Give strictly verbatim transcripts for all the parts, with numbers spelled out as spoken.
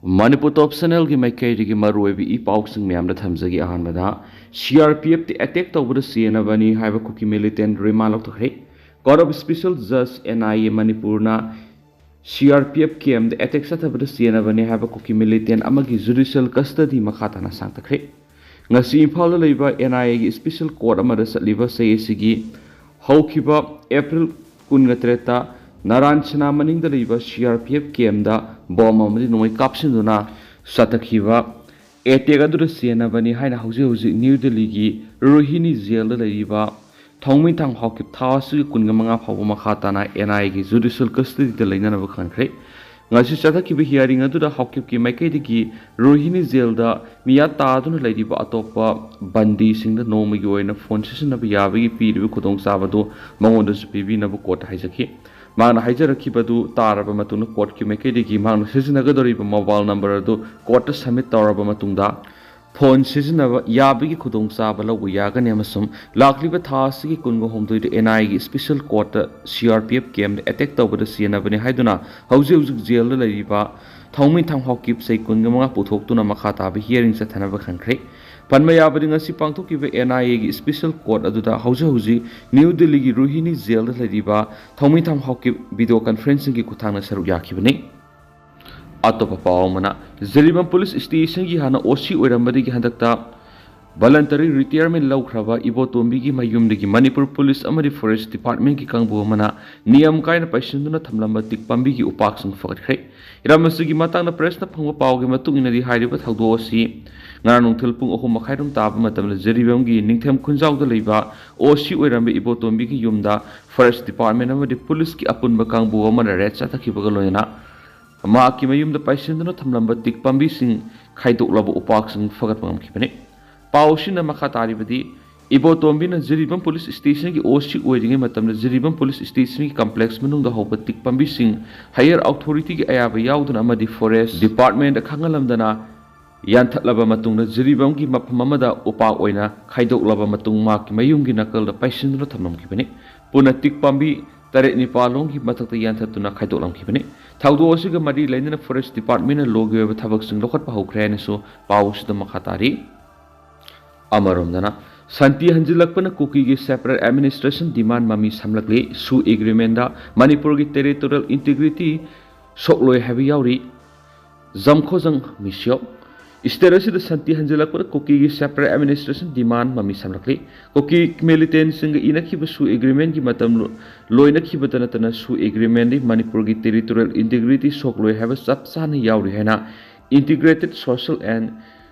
ꯃꯅꯤꯄꯨꯔ ꯇꯣꯞ ꯆꯦꯅꯦꯜꯒꯤ ꯃꯥꯏꯀꯩꯗꯒꯤ ꯃꯔꯨꯑꯣꯏꯕ ꯏ ꯄꯥꯎꯁꯤꯡ ꯃꯌꯥꯝꯗ ꯊꯝꯖꯒꯦ꯫ ꯑꯍꯥꯟꯕꯗ, ꯁꯤ ꯑꯥꯔ ꯄꯤ ꯑꯦꯐꯇꯤ ꯑꯦꯇꯦꯛ ꯇꯧꯕꯗ ꯆꯦꯟꯅꯕꯅꯤ ꯍꯥꯏꯕ ꯀꯨꯀꯤ ꯃꯤꯂꯤꯇꯦꯟ ꯔꯤꯃꯥꯟ ꯂꯧꯊꯣꯛꯈ꯭ꯔꯦ꯫ Court of Special Judge, N I A, ꯃꯅꯤꯄꯨꯔꯅ ꯁꯤ ꯑꯥꯔ ꯄꯤ ꯑꯦꯐ ꯀꯦꯝꯗ ꯑꯦꯇꯦꯛ ꯆꯠꯊꯕꯗ ꯆꯦꯟꯅꯕꯅꯤ ꯍꯥꯏꯕ ꯀꯨꯀꯤ ꯃꯤꯂꯤꯇꯦꯟ ꯑꯃꯒꯤ ꯖꯨꯗꯤꯁꯤꯌꯦꯜ ꯀꯁꯇꯗꯤ ꯃꯈꯥ ꯇꯥꯅ ꯁꯥꯡꯊꯈ꯭ꯔꯦ꯫ ꯉꯁꯤ ꯏꯝꯐꯥꯜꯗ ꯂꯩꯕ ꯑꯦꯟ ꯑꯥꯏ ꯑꯦꯒꯤ ꯁ꯭ꯄꯦꯁꯦꯜ ꯀꯣꯔꯠ ꯑꯃꯗ ꯆꯠꯂꯤꯕ ꯆꯍꯤ ꯑꯁꯤꯒꯤ ꯍꯧꯈꯤꯕ ꯑꯦꯄ꯭ꯔꯤꯜ ꯀꯨꯟꯒ ꯇꯔꯦꯠꯇ ꯅꯥꯔꯥꯟ ꯁꯤꯅꯥ ꯃꯅꯤꯡꯗ ꯂꯩꯕ ꯁꯤ ꯑꯥꯔ ꯄꯤ ꯑꯦꯐ ꯀꯦꯝꯗ ꯕꯣꯝ ꯑꯃꯗꯤ ꯅꯣꯡꯃꯩ ꯀꯥꯞꯁꯤꯟꯗꯨꯅ ꯆꯠꯊꯈꯤꯕ ꯑꯦꯇꯦꯛ ꯑꯗꯨꯗ ꯆꯦꯟꯅꯕꯅꯤ ꯍꯥꯏꯅ ꯍꯧꯖꯤꯛ ꯍꯧꯖꯤꯛ ꯅ꯭ꯌꯨ ꯗꯤꯜꯂꯤꯒꯤ ꯔꯣꯍꯤꯅꯤ ꯖꯦꯜꯗ ꯂꯩꯔꯤꯕ ꯊꯥꯎꯃꯩꯊꯪ ꯍꯥꯎꯀꯤꯞ ꯊꯥ ꯑꯁꯤꯒꯤ ꯀꯨꯟꯒ ꯃꯉꯥ ꯐꯥꯎꯕ ꯃꯈꯥ ꯇꯥꯅ ꯑꯦꯟ ꯑꯥꯏ ꯑꯦꯒꯤ ꯖꯨꯗꯤꯁꯤꯌꯦꯜ ꯀꯁꯇꯗꯤꯗ ꯂꯩꯅꯅꯕ ꯈꯪꯈ꯭ꯔꯦ꯫ ꯉꯁꯤ ꯆꯠꯊꯈꯤꯕ ꯍꯤꯌꯥꯔꯤꯡ ꯑꯗꯨꯗ ꯍꯥꯎꯀꯤꯞꯀꯤ ꯃꯥꯏꯀꯩꯗꯒꯤ ꯔꯣꯍꯤꯅꯤ ꯖꯦꯜꯗ ꯃꯤꯌꯥꯠ ꯇꯥꯗꯨꯅ ꯂꯩꯔꯤꯕ ꯑꯇꯣꯞꯄ ꯕꯟꯗꯤꯁꯤꯡꯗ ꯅꯣꯡꯃꯒꯤ ꯑꯣꯏꯅ ꯐꯣꯟ ꯁꯤꯖꯤꯟꯅꯕ ꯌꯥꯕꯒꯤ ꯄꯤꯔꯤꯕ ꯈꯨꯗꯣꯡꯆꯥꯕꯗꯨ ꯃꯉꯣꯟꯗꯁꯨ ꯄꯤꯕꯤꯅꯕ ꯀꯣꯔꯠꯇ ꯍꯥꯏꯖꯈꯤ꯫ ꯃꯍꯥꯛꯅ ꯍꯥꯏꯖꯔꯛꯈꯤꯕꯗꯨ ꯇꯥꯔꯕ ꯃꯇꯨꯡꯗ ꯀꯣꯔꯠꯀꯤ ꯃꯥꯏꯀꯩꯗꯒꯤ ꯃꯍꯥꯛꯅ ꯁꯤꯖꯤꯟꯅꯒꯗꯧꯔꯤꯕ ꯃꯣꯕꯥꯏꯜ ꯅꯝꯕꯔ ꯑꯗꯨ ꯀꯣꯔꯠꯇ ꯁꯕꯃꯤꯠ ꯇꯧꯔꯕ ꯃꯇꯨꯡꯗ ꯐꯣꯟ ꯁꯤꯖꯤꯟꯅꯕ ꯌꯥꯕꯒꯤ ꯈꯨꯗꯣꯡꯆꯥꯕ ꯂꯧꯕ ꯌꯥꯒꯅꯤ ꯑꯃꯁꯨꯡ ꯂꯥꯛꯂꯤꯕ ꯊꯥ ꯑꯁꯤꯒꯤ ꯀꯨꯟꯒ ꯍꯨꯝꯗꯣꯏꯗ ꯑꯦꯟ ꯑꯥꯏ ꯑꯦꯒꯤ ꯁ꯭ꯄꯦꯁꯦꯜ ꯀꯣꯔꯠꯇ ꯁꯤ ꯑꯥꯔ ꯄꯤ ꯑꯦꯐ ꯀꯦꯝꯗ ꯑꯦꯇꯦꯛ ꯇꯧꯕꯗ ꯆꯦꯟꯅꯕꯅꯤ ꯍꯥꯏꯗꯨꯅ ꯍꯧꯖꯤꯛ ꯍꯧꯖꯤꯛ ꯖꯦꯜꯗ ꯂꯩꯔꯤꯕ ꯊꯥꯎꯃꯩꯊꯪ ꯍꯥꯎꯀꯤꯞ ꯆꯍꯤ ꯀꯨꯟꯒ ꯃꯉꯥ ꯄꯨꯊꯣꯛꯇꯨꯅ ꯃꯈꯥ ꯇꯥꯕ ꯍꯤꯌꯥꯔꯤꯡ ꯆꯠꯊꯅꯕ ꯈꯟꯈ꯭ꯔꯦ꯫ ꯄꯟꯕ ꯌꯥꯕꯗꯤ, ꯉꯁꯤ ꯄꯥꯡꯊꯣꯛꯈꯤꯕ ꯑꯦꯟ ꯑꯥꯏ ꯑꯦꯒꯤ ꯁ꯭ꯄꯦꯁꯦꯜ ꯀꯣꯔꯠ ꯑꯗꯨꯗ ꯍꯧꯖꯤꯛ ꯍꯧꯖꯤꯛ ꯅ꯭ꯌꯨ ꯗꯤꯜꯂꯤꯒꯤ ꯔꯣꯍꯤꯅꯤ ꯖꯦꯜꯗ ꯂꯩꯔꯤꯕ ꯊꯥꯎꯃꯩꯊꯪ ꯍꯥꯎꯀꯤꯞ ꯚꯤꯗꯤꯑꯣ ꯀꯟꯐꯔꯦꯟꯁꯤꯡꯒꯤ ꯈꯨꯠꯊꯥꯡꯗ ꯁꯔꯨꯛ ꯌꯥꯈꯤꯕꯅꯤ꯫ ꯑꯇꯣꯞꯄ ꯄꯥꯎ ꯑꯃꯅ, ꯖꯤꯔꯤꯕꯥꯝ ꯄꯨꯂꯤꯁ ꯁ꯭ꯇꯦꯁꯟꯒꯤ ꯍꯥꯟꯅ ꯑꯣ ꯁꯤ ꯑꯣꯏꯔꯝꯕꯗꯒꯤ ꯍꯟꯗꯛꯇ ꯚꯣꯂꯟꯇꯔꯤ ꯔꯤꯇꯥꯌꯔꯃꯦꯟ ꯂꯧꯈ꯭ꯔꯕ ꯏꯕꯣꯇꯣꯝꯕꯤꯒꯤ ꯃꯌꯨꯝꯗꯒꯤ ꯃꯅꯤꯄꯨꯔ ꯄꯨꯂꯤꯁ ꯑꯃꯗꯤ ꯐꯣꯔꯦꯁ ꯗꯤꯄꯥꯔꯠꯃꯦꯟꯒꯤ ꯀꯥꯡꯕꯨ ꯑꯃꯅ ꯅꯤꯌꯝ ꯀꯥꯏꯅ ꯄꯩꯁꯤꯟꯗꯨꯅ ꯊꯝꯂꯝꯕ ꯇꯤꯛ ꯄꯥꯝꯕꯤꯒꯤ ꯎꯄꯥꯛꯁꯤꯡ ꯐꯒꯠꯈ꯭ꯔꯦ꯫ ꯍꯤꯔꯝ ꯑꯁꯤꯒꯤ ꯃꯇꯥꯡꯗ ꯄ꯭ꯔꯦꯁꯅ ꯐꯪꯕ ꯄꯥꯎꯒꯤ ꯃꯇꯨꯡ ꯏꯟꯅꯗꯤ, ꯍꯥꯏꯔꯤꯕ ꯊꯧꯗꯣꯛ ꯑꯁꯤ ꯉꯔꯥꯡ ꯅꯨꯡꯊꯤꯜ ꯄꯨꯡ ꯑꯍꯨꯝ ꯃꯈꯥꯏꯔꯣꯝ ꯇꯥꯕ ꯃꯇꯝꯗ ꯖꯤꯔꯤꯕꯥꯝꯒꯤ ꯅꯤꯡꯊꯦꯝ ꯈꯨꯟꯖꯥꯎꯗ ꯂꯩꯕ ꯑꯣ ꯁꯤ ꯑꯣꯏꯔꯝꯕ ꯏꯕꯣꯇꯣꯝꯕꯤꯒꯤ ꯌꯨꯝꯗ ꯐꯣꯔꯦꯁ ꯗꯤꯄꯥꯔꯠꯃꯦꯟ ꯑꯃꯗꯤ ꯄꯨꯂꯤꯁꯀꯤ ꯑꯄꯨꯟꯕ ꯀꯥꯡꯕꯨ ꯑꯃꯅ ꯔꯦꯗ ꯆꯠꯊꯈꯤꯕꯒ ꯂꯣꯏꯅꯅ ꯃꯍꯥꯛꯀꯤ ꯃꯌꯨꯝꯗ ꯄꯩꯁꯤꯟꯗꯨꯅ ꯊꯝꯂꯝꯕ ꯇꯤꯛ ꯄꯥꯝꯕꯤꯁꯤꯡ ꯈꯥꯏꯗꯣꯛꯂꯕ ꯎꯄꯥꯛꯁꯤꯡ ꯐꯒꯠꯄ ꯉꯝꯈꯤꯕꯅꯤ꯫ ꯄꯥꯎ ꯑꯁꯤꯅ ꯃꯈꯥ ꯇꯥꯔꯤꯕꯗꯤ, ꯏꯕꯣꯇꯣꯝꯕꯤꯅ ꯖꯤꯔꯤꯕꯥꯝ ꯄꯨꯂꯤꯁ ꯁ꯭ꯇꯦꯁꯟꯒꯤ ꯑꯣ ꯁꯤ ꯑꯣꯏꯔꯤꯉꯩ ꯃꯇꯝꯗ ꯖꯤꯔꯤꯕꯥꯝ ꯄꯨꯂꯤꯁ ꯁ꯭ꯇꯦꯁꯟꯒꯤ ꯀꯝꯄ꯭ꯂꯦꯛꯁ ꯃꯅꯨꯡꯗ ꯍꯧꯕ ꯇꯤꯛ ꯄꯥꯝꯕꯤꯁꯤꯡ ꯍꯥꯌꯔ ꯑꯣꯊꯣꯔꯤꯇꯤꯒꯤ ꯑꯌꯥꯕ ꯌꯥꯎꯗꯅ ꯑꯃꯗꯤ ꯐꯣꯔꯦꯁ ꯗꯤꯄꯥꯔꯠꯃꯦꯟꯗ ꯈꯪꯍꯜꯂꯝꯗꯅ ꯌꯥꯟꯊꯠꯂꯕ ꯃꯇꯨꯡꯗ ꯖꯤꯔꯤꯕꯥꯝꯒꯤ ꯃꯐꯝ ꯑꯃꯗ ꯎꯄꯥꯛ ꯑꯣꯏꯅ ꯈꯥꯏꯗꯣꯛꯂꯕ ꯃꯇꯨꯡ ꯃꯍꯥꯛꯀꯤ ꯃꯌꯨꯝꯒꯤ ꯅꯥꯀꯜꯗ ꯄꯩꯁꯤꯟꯗꯨꯅ ꯊꯝꯂꯝꯈꯤꯕꯅꯤ꯫ ꯄꯨꯟꯅ ꯇꯤꯛ ꯄꯥꯝꯕꯤ ꯇꯔꯦꯠ ꯅꯤꯄꯥꯜ ꯂꯣꯝꯒꯤ ꯃꯊꯛꯇ ꯌꯥꯟꯊꯠꯇꯨꯅ ꯈꯥꯏꯗꯣꯛꯂꯝꯈꯤꯕꯅꯤ꯫ ꯊꯧꯗꯣꯛ ꯑꯁꯤꯒ ꯃꯔꯤ ꯂꯩꯅꯅ Forest Department ꯂꯣꯒꯤ ꯑꯣꯏꯕ ꯊꯕꯛꯁꯤꯡ ꯂꯧꯈꯠꯄ ꯍꯧꯈ꯭ꯔꯦ ꯍꯥꯏꯅꯁꯨ ꯄꯥꯎ ꯑꯁꯤꯗ ꯃꯈꯥ ꯇꯥꯔꯤ꯫ ꯑꯃꯔꯣꯝꯗꯅ, ꯁꯥꯟꯇꯤ ꯍꯟꯖꯤꯜꯂꯛꯄꯅ ꯀꯨꯀꯤꯒꯤ separate administration demand ꯃꯃꯤ ꯁꯥꯝꯂꯛꯂꯤ꯫ ꯁꯨ Agreement ꯃꯅꯤꯄꯨꯔꯒꯤ territorial integrity ꯁꯣꯛꯂꯣꯏ ꯍꯥꯏꯕ ꯌꯥꯎꯔꯤ꯫ ꯖꯝꯈꯣꯖꯪ ꯃꯤꯁꯤꯌꯣ꯫ State ꯑꯁꯤꯗ ꯁꯥꯟꯇꯤ ꯍꯟꯖꯤꯜꯂꯛꯄꯗ ꯀꯨꯀꯤꯒꯤ separate administration demand ꯃꯃꯤ ꯁꯥꯝꯂꯛꯂꯤ꯫ ꯀꯨꯀꯤ militantꯁꯤꯡꯒ ꯏꯅꯈꯤꯕ ꯁꯨ Agreementꯀꯤ ꯃꯇꯝ ꯂꯣ-, ꯂꯣꯏꯅꯈꯤꯕꯇ ꯅꯠꯇꯅ ꯁꯨ Agreementꯗꯤ ꯃꯅꯤꯄꯨꯔꯒꯤ territorial integrity ꯁꯣꯛꯂꯣꯏ ꯍꯥꯏꯕ ꯆꯞ ꯆꯥꯅ ꯌꯥꯎꯔꯤ ꯍꯥꯏꯅ Integrated Social and,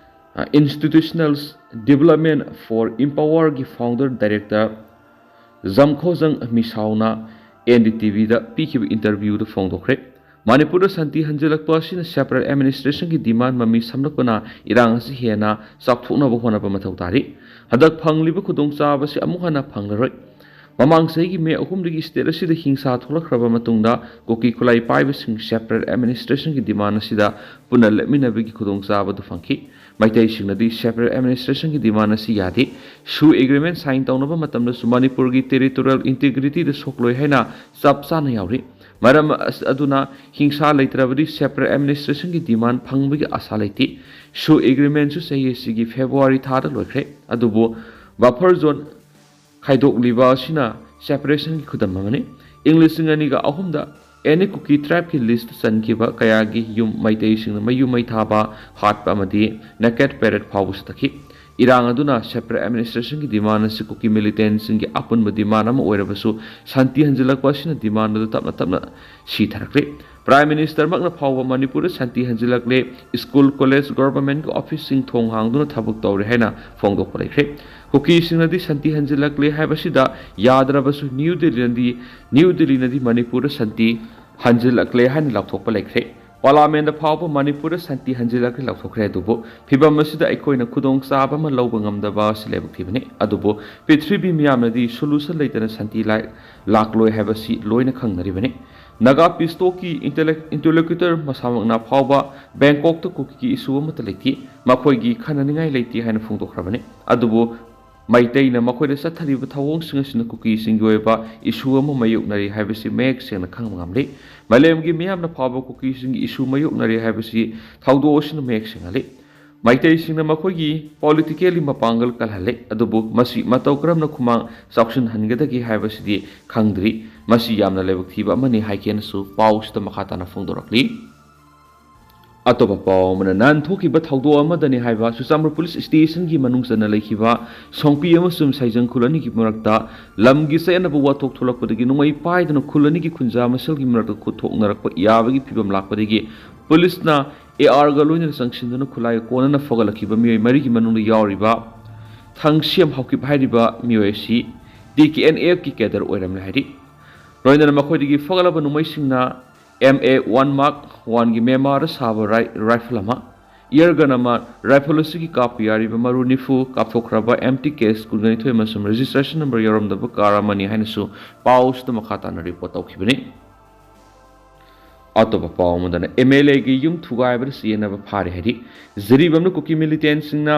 ꯑ, Institutional Development for Empowerꯒꯤ founder director ꯖꯝꯈꯣꯖꯪ ꯃꯤꯁꯥꯎꯅ NDTVꯗ ꯄꯤꯈꯤꯕ interviewꯗ ꯐꯣꯡꯗꯣꯛꯈ꯭ꯔꯦ꯫ ꯃꯅꯤꯄꯨꯔꯗ ꯁꯥꯟꯇꯤ ꯍꯟꯖꯤꯜꯂꯛꯄ ꯑꯁꯤꯅ separate administrationꯒꯤ demand ꯃꯃꯤ ꯁꯥꯝꯂꯛꯄꯅ ꯏꯔꯥꯡ ꯑꯁꯤ ꯍꯦꯟꯅ ꯆꯥꯎꯊꯣꯛꯅꯕ ꯍꯣꯠꯅꯕ ꯃꯊꯧ ꯇꯥꯔꯤ꯫ ꯍꯟꯗꯛ ꯐꯪꯂꯤꯕ ꯈꯨꯗꯣꯡꯆꯥꯕ ꯑꯁꯤ ꯑꯃꯨꯛ ꯍꯟꯅ ꯐꯪꯂꯔꯣꯏ꯫ ꯃꯃꯥꯡ ꯆꯍꯤꯒꯤ ꯃꯦ ꯑꯍꯨꯝꯗꯒꯤ state ꯑꯁꯤꯗ ꯍꯤꯡꯁꯥ ꯊꯣꯛꯂꯛꯈ꯭ꯔꯕ ꯃꯇꯨꯡꯗ ꯀꯨꯀꯤ ꯈꯨꯠꯂꯥꯏ ꯄꯥꯏꯕꯁꯤꯡ separate administrationꯒꯤ demand ꯑꯁꯤꯗ ꯄꯨꯟꯅ ꯂꯦꯞꯃꯤꯟꯅꯕꯒꯤ ꯈꯨꯗꯣꯡꯆꯥꯕ ꯑꯗꯨ ꯐꯪꯈꯤ꯫ ꯃꯩꯇꯩꯁꯤꯡꯅꯗꯤ separate administrationꯒꯤ demand ꯑꯁꯤ ꯌꯥꯗꯦ꯫ ꯁꯨ Agreement sign ꯇꯧꯅꯕ ꯃꯇꯝꯗꯁꯨ ꯃꯅꯤꯄꯨꯔꯒꯤ territorial integrityꯗ ꯁꯣꯛꯂꯣꯏ ꯍꯥꯏꯅ ꯆꯞ ꯆꯥꯅ ꯌꯥꯎꯔꯤ꯫ ꯃꯔꯝ ꯑꯁ-, ꯑꯗꯨꯅ ꯍꯤꯡꯁꯥ ꯂꯩꯇ꯭ꯔꯕꯗꯤ separate administrationꯒꯤ demand ꯐꯪꯕꯒꯤ ꯑꯁꯥ ꯂꯩꯇꯦ꯫ ꯁꯨ Agreementꯁꯨ ꯆꯍꯤ ꯑꯁꯤꯒꯤ February ꯊꯥꯗ ꯂꯣꯏꯈ꯭ꯔꯦ꯫ ꯑꯗꯨꯕꯨ buffer zone ꯈꯥꯏꯗꯣꯛꯂꯤꯕ ꯑꯁꯤꯅ separationꯒꯤ ꯈꯨꯗꯝ ꯑꯃꯅꯤ꯫ ꯏꯪ ꯂꯤꯁꯤꯡ ꯑꯅꯤꯒ ꯑꯍꯨꯝꯗ any Kuki tribeꯀꯤ listꯇ ꯆꯟꯈꯤꯕ ꯀꯌꯥꯒꯤ ꯌꯨꯝ ꯃꯩꯇꯩꯁꯤꯡꯅ ꯃꯩ ꯌꯨꯝꯃꯩ ꯊꯥꯕ, ꯍꯥꯠꯄ ꯑꯃꯗꯤ naked parade ꯐꯥꯎꯕ ꯆꯠꯊꯈꯤ꯫ ꯏꯔꯥꯡ ꯑꯗꯨꯅ separate administrationꯒꯤ demand ꯑꯁꯤ ꯀꯨꯀꯤ militantꯁꯤꯡꯒꯤ ꯑꯄꯨꯟꯕ demand ꯑꯃ ꯑꯣꯏꯔꯕꯁꯨ, ꯁꯥꯟꯇꯤ ꯍꯟꯖꯤꯜꯂꯛꯄ ꯑꯁꯤꯅ demand ꯑꯗꯨ ꯇꯞꯅ ꯇꯞꯅ ꯁꯤꯊꯔꯛꯂꯤ꯫ Prime Ministerꯃꯛꯅ ꯐꯥꯎꯕ ꯃꯅꯤꯄꯨꯔꯗ ꯁꯥꯟꯇꯤ ꯍꯟꯖꯤꯜꯂꯛꯂꯦ, school, college, governmentꯀꯤ officeꯁꯤꯡ ꯊꯣꯡ ꯍꯥꯡꯗꯨꯅ ꯊꯕꯛ ꯇꯧꯔꯦ ꯍꯥꯏꯅ ꯐꯣꯡꯗꯣꯛꯄ ꯂꯩꯈ꯭ꯔꯦ꯫ ꯀꯨꯀꯤꯁꯤꯡꯅꯗꯤ ꯁꯥꯟꯇꯤ ꯍꯟꯖꯤꯜꯂꯛꯂꯦ ꯍꯥꯏꯕꯁꯤꯗ ꯌꯥꯗ꯭ꯔꯕꯁꯨ ꯅ꯭ꯌꯨ ꯗꯤꯜꯂꯤꯅꯗꯤ, ꯅ꯭ꯌꯨ ꯗꯤꯜꯂꯤꯅꯗꯤ ꯃꯅꯤꯄꯨꯔꯗ ꯁꯥꯟꯇꯤ ꯍꯟꯖꯤꯜꯂꯛꯂꯦ ꯍꯥꯏꯅ ꯂꯥꯎꯊꯣꯛꯄ ꯂꯩꯈ꯭ꯔꯦ꯫ Parliamentꯇ ꯐꯥꯎꯕ ꯃꯅꯤꯄꯨꯔꯗ ꯁꯥꯟꯇꯤ ꯍꯟꯖꯤꯜꯂꯛꯂꯦ ꯂꯥꯎꯊꯣꯛꯈ꯭ꯔꯦ꯫ ꯑꯗꯨꯕꯨ ꯐꯤꯕꯝ ꯑꯁꯤꯗ ꯑꯩꯈꯣꯏꯅ ꯈꯨꯗꯣꯡꯆꯥꯕ ꯑꯃ ꯂꯧꯕ ꯉꯝꯗꯕ ꯑꯁꯤ ꯂꯥꯏꯕꯛ ꯊꯤꯕꯅꯤ꯫ ꯑꯗꯨꯕꯨ ꯄ꯭ꯔꯤꯊꯤꯕꯤ ꯃꯤꯌꯥꯝꯅꯗꯤ solution ꯂꯩꯇꯅ ꯁꯥꯟꯇꯤ ꯂꯥꯏ-, ꯂꯥꯛꯂꯣꯏ ꯍꯥꯏꯕꯁꯤ ꯂꯣꯏꯅ ꯈꯪꯅꯔꯤꯕꯅꯤ꯫ ꯅꯥꯒꯥ ꯄꯤꯁꯇꯣꯛꯀꯤ intellec-, interlocutor ꯃꯁꯥꯃꯛꯅ ꯐꯥꯎꯕ ꯕꯦꯡꯀꯣꯛꯇ ꯀꯨꯀꯤꯒꯤ issue ꯑꯃꯠꯇ ꯂꯩꯇꯦ, ꯃꯈꯣꯏꯒꯤ ꯈꯟꯅꯅꯤꯡꯉꯥꯏ ꯂꯩꯇꯦ ꯍꯥꯏꯅ ꯐꯣꯡꯗꯣꯛꯈ꯭ꯔꯕꯅꯤ꯫ ꯑꯗꯨꯕꯨ ꯃꯩꯇꯩꯅ ꯃꯈꯣꯏꯗ ꯆꯠꯊꯔꯤꯕ ꯊꯧꯑꯣꯡꯁꯤꯡ ꯑꯁꯤꯅ ꯀꯨꯀꯤꯁꯤꯡꯒꯤ ꯑꯣꯏꯕ ꯏꯁꯨ ꯑꯃ ꯃꯥꯌꯣꯛꯅꯔꯤ ꯍꯥꯏꯕꯁꯤ ꯃꯌꯦꯛ ꯁꯦꯡꯅ ꯈꯪꯕ ꯉꯝꯂꯤ꯫ ꯃꯥꯂꯦꯝꯒꯤ ꯃꯤꯌꯥꯝꯅ ꯐꯥꯎꯕ ꯀꯨꯀꯤꯁꯤꯡꯒꯤ ꯏꯁꯨ ꯃꯥꯌꯣꯛꯅꯔꯤ ꯍꯥꯏꯕꯁꯤ ꯊꯧꯗꯣꯛ ꯑꯁꯤꯅ ꯃꯌꯦꯛ ꯁꯦꯡꯍꯜꯂꯤ꯫ ꯃꯩꯇꯩꯁꯤꯡꯅ ꯃꯈꯣꯏꯒꯤ politically ꯃꯄꯥꯡꯒꯜ ꯀꯜꯍꯜꯂꯤ, ꯑꯗꯨꯕꯨ ꯃꯁꯤ ꯃꯇꯧ ꯀꯔꯝꯅ ꯈꯨꯃꯥꯡ ꯆꯥꯎꯁꯤꯟꯍꯟꯒꯗꯒꯦ ꯍꯥꯏꯕꯁꯤꯗꯤ ꯈꯪꯗ꯭ꯔꯤ꯫ ꯃꯁꯤ ꯌꯥꯝꯅ ꯂꯥꯏꯕꯛ ꯊꯤꯕ ꯑꯃꯅꯤ ꯍꯥꯏꯒꯦꯅꯁꯨ ꯄꯥꯎꯁꯤꯗ ꯃꯈꯥ ꯇꯥꯅ ꯐꯣꯡꯗꯣꯔꯛꯂꯤ꯫ ꯑꯇꯣꯞꯄ ꯄꯥꯎ ꯑꯃꯅ, ꯅꯥꯟꯊꯣꯛꯈꯤꯕ ꯊꯧꯗꯣꯛ ꯑꯃꯗꯅꯤ ꯍꯥꯏꯕ ꯆꯨꯔꯆꯥꯟꯄꯨꯔ ꯄꯨꯂꯤꯁ ꯁ꯭ꯇꯦꯁꯟꯒꯤ ꯃꯅꯨꯡ ꯆꯟꯅ ꯂꯩꯈꯤꯕ ꯁꯣꯡꯄꯤ ꯑꯃꯁꯨꯡ ꯁꯥꯏꯖꯪ ꯈꯨꯜ ꯑꯅꯤꯒꯤ ꯃꯔꯛꯇ ꯂꯝꯒꯤ ꯆꯌꯦꯠꯅꯕ ꯋꯥꯊꯣꯛ ꯊꯣꯛꯂꯛꯄꯗꯒꯤ ꯅꯣꯡꯃꯩ ꯄꯥꯏꯗꯨꯅ ꯈꯨꯜ ꯑꯅꯤꯒꯤ ꯈꯨꯟꯖꯥ ꯃꯁꯦꯜꯒꯤ ꯃꯔꯛꯇ ꯈꯨꯠ ꯊꯣꯛꯅꯔꯛꯄ ꯌꯥꯕꯒꯤ ꯐꯤꯕꯝ ꯂꯥꯛꯄꯗꯒꯤ ꯄꯨꯂꯤꯁꯅ ARꯒ ꯂꯣꯏꯅꯅ ꯆꯪꯁꯤꯟꯗꯨꯅ ꯈꯨꯠꯂꯥꯏꯒ ꯀꯣꯟꯅꯅ ꯐꯒꯠꯂꯛꯈꯤꯕ ꯃꯤꯑꯣꯏ ꯃꯔꯤꯒꯤ ꯃꯅꯨꯡꯗ ꯌꯥꯎꯔꯤꯕ ꯊꯪꯁꯤꯌꯝ ꯍꯥꯎꯀꯤꯞ ꯍꯥꯏꯔꯤꯕ ꯃꯤꯑꯣꯏ ꯑꯁꯤ TKNFꯀꯤ cadre ꯑꯣꯏꯔꯝꯂꯦ ꯍꯥꯏꯔꯤ꯫ ꯂꯣꯏꯅꯅ ꯃꯈꯣꯏꯗꯒꯤ ꯐꯒꯠꯂꯕ ꯅꯣꯡꯃꯩꯁꯤꯡꯅ MA one Mark Oneꯒꯤ ꯃꯦꯃꯥꯔꯗ ꯁꯥꯕ ꯔꯥꯏ-, rifle ꯑꯃ, air gun ꯑꯃ, rifle ꯑꯁꯤꯒꯤ ꯀꯥꯞꯄ ꯌꯥꯔꯤꯕ ꯃꯔꯨ ꯅꯤꯐꯨ ꯀꯥꯞꯊꯣꯛꯈ꯭ꯔꯕ empty case ꯀꯨꯟꯒ ꯅꯤꯊꯣꯏ ꯑꯃꯁꯨꯡ registration number ꯌꯥꯎꯔꯝꯗꯕ car ꯑꯃꯅꯤ ꯍꯥꯏꯅꯁꯨ ꯄꯥꯎꯁꯤꯗ ꯃꯈꯥ ꯇꯥꯅ report ꯇꯧꯈꯤꯕꯅꯤ꯫ ꯑꯇꯣꯞꯄ ꯄꯥꯎ ꯑꯃꯗꯅ, MLAꯒꯤ ꯌꯨꯝ ꯊꯨꯒꯥꯏꯕꯗ ꯆꯦꯟꯅꯕ ꯐꯥꯔꯦ ꯍꯥꯏꯔꯤ꯫ ꯖꯤꯔꯤꯕꯥꯝꯗ ꯀꯨꯀꯤ militantꯁꯤꯡꯅ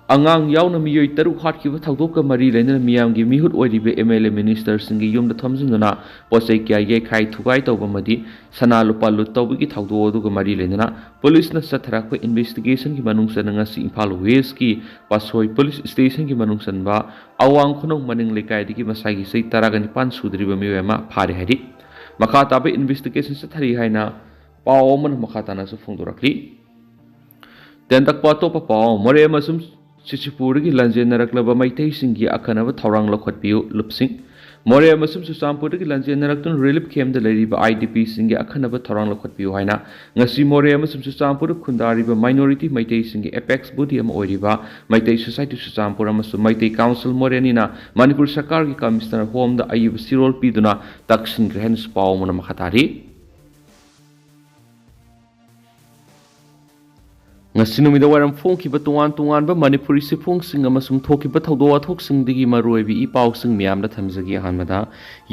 ꯑꯉꯥꯡ ꯌꯥꯎꯅ ꯃꯤꯑꯣꯏ ꯇꯔꯨꯛ ꯍꯥꯠꯈꯤꯕ ꯊꯧꯗꯣꯛꯀ ꯃꯔꯤ ꯂꯩꯅꯅ ꯃꯤꯌꯥꯝꯒꯤ ꯃꯤꯍꯨꯠ ꯑꯣꯏꯔꯤꯕ MLA ministerꯁꯤꯡꯒꯤ ꯌꯨꯝꯗ ꯊꯣꯝꯖꯤꯟꯗꯨꯅ ꯄꯣꯠ ꯆꯩ ꯀꯌꯥ ꯌꯩꯈꯥꯏ ꯊꯨꯒꯥꯏ ꯇꯧꯕ ꯑꯃꯗꯤ ꯁꯅꯥ ꯂꯨꯄꯥ ꯂꯨꯠ ꯇꯧꯕꯒꯤ ꯊꯧꯗꯣꯛ ꯑꯗꯨꯒ ꯃꯔꯤ ꯂꯩꯅꯅ ꯄꯨꯂꯤꯁꯅ ꯆꯠꯊꯔꯛꯄ investigationꯒꯤ ꯃꯅꯨꯡ ꯆꯟꯅ ꯉꯁꯤ ꯏꯝꯐꯥꯜ Westꯀꯤ ꯄꯥꯠꯁꯣꯏ ꯄꯨꯂꯤꯁ ꯁ꯭ꯇꯦꯁꯟꯒꯤ ꯃꯅꯨꯡ ꯆꯟꯕ ꯑꯋꯥꯡ ꯈꯨꯅꯧ ꯃꯅꯤꯡ ꯂꯩꯀꯥꯏꯗꯒꯤ ꯃꯁꯥꯒꯤ ꯆꯍꯤ ꯇꯔꯥꯒ ꯅꯤꯄꯥꯟ ꯁꯨꯗ꯭ꯔꯤꯕ ꯃꯤꯑꯣꯏ ꯑꯃ ꯐꯥꯔꯦ ꯍꯥꯏꯔꯤ꯫ ꯃꯈꯥ ꯇꯥꯕ investigation ꯆꯠꯊꯔꯤ ꯍꯥꯏꯅ ꯄꯥꯎ ꯑꯃꯅ ꯃꯈꯥ ꯇꯥꯅꯁꯨ ꯐꯣꯡꯗꯣꯔꯛꯂꯤ꯫ ꯇꯦꯟꯇꯛꯄ ꯑꯇꯣꯞꯄ ꯄꯥꯎ, ꯃꯣꯔꯦ ꯑꯃꯁꯨꯡ ꯁꯤꯁꯤꯄꯨꯔꯗꯒꯤ ꯂꯥꯟꯖꯦꯟꯅꯔꯛꯂꯕ ꯃꯩꯇꯩꯁꯤꯡꯒꯤ ꯑꯈꯟꯅꯕ ꯊꯧꯔꯥꯡ ꯂꯧꯈꯠꯄꯤꯌꯨ꯫ ꯂꯨꯞꯁꯤꯡ꯫ ꯃꯣꯔꯦ ꯑꯃꯁꯨꯡ ꯆꯨꯔꯆꯥꯟꯄꯨꯔꯗꯒꯤ ꯂꯥꯟꯖꯦꯟꯅꯔꯛꯇꯨꯅ relief campꯇ ꯂꯩꯔꯤꯕ IDPꯁꯤꯡꯒꯤ ꯑꯈꯟꯅꯕ ꯊꯧꯔꯥꯡ ꯂꯧꯈꯠꯄꯤꯌꯨ ꯍꯥꯏꯅ ꯉꯁꯤ ꯃꯣꯔꯦ ꯑꯃꯁꯨꯡ ꯆꯨꯔꯆꯥꯟꯄꯨꯔꯗ ꯈꯨꯟꯗꯥꯔꯤꯕ minority ꯃꯩꯇꯩꯁꯤꯡꯒꯤ apex body ꯑꯃ ꯑꯣꯏꯔꯤꯕ ꯃꯩꯇꯩ Society ꯆꯨꯔꯆꯥꯟꯄꯨꯔ ꯑꯃꯁꯨꯡ ꯃꯩꯇꯩ Council ꯃꯣꯔꯦ ꯑꯅꯤꯅ ꯃꯅꯤꯄꯨꯔ ꯁꯔꯀꯥꯔꯒꯤ Commissioner Homeꯗ ꯑꯏꯕ ꯆꯦꯔꯣꯜ ꯄꯤꯗꯨꯅ ꯇꯛꯁꯤꯟꯈ꯭ꯔꯦ ꯍꯥꯏꯅꯁꯨ ꯄꯥꯎ ꯑꯃꯅ ꯃꯈꯥ ꯇꯥꯔꯤ꯫ ꯉꯁꯤ ꯅꯨꯃꯤꯗꯥꯡ ꯋꯥꯏꯔꯝ ꯐꯣꯡꯈꯤꯕ ꯇꯣꯉꯥꯟ ꯇꯣꯉꯥꯟꯕ ꯃꯅꯤꯄꯨꯔꯤ ꯆꯦꯐꯣꯡꯁꯤꯡ ꯑꯃꯁꯨꯡ ꯊꯣꯛꯈꯤꯕ ꯊꯧꯗꯣꯛ ꯋꯥꯊꯣꯛꯁꯤꯡꯗꯒꯤ ꯃꯔꯨꯑꯣꯏꯕ ꯏ ꯄꯥꯎꯁꯤꯡ ꯃꯌꯥꯝꯗ ꯊꯝꯖꯒꯦ꯫ ꯑꯍꯥꯟꯕꯗ,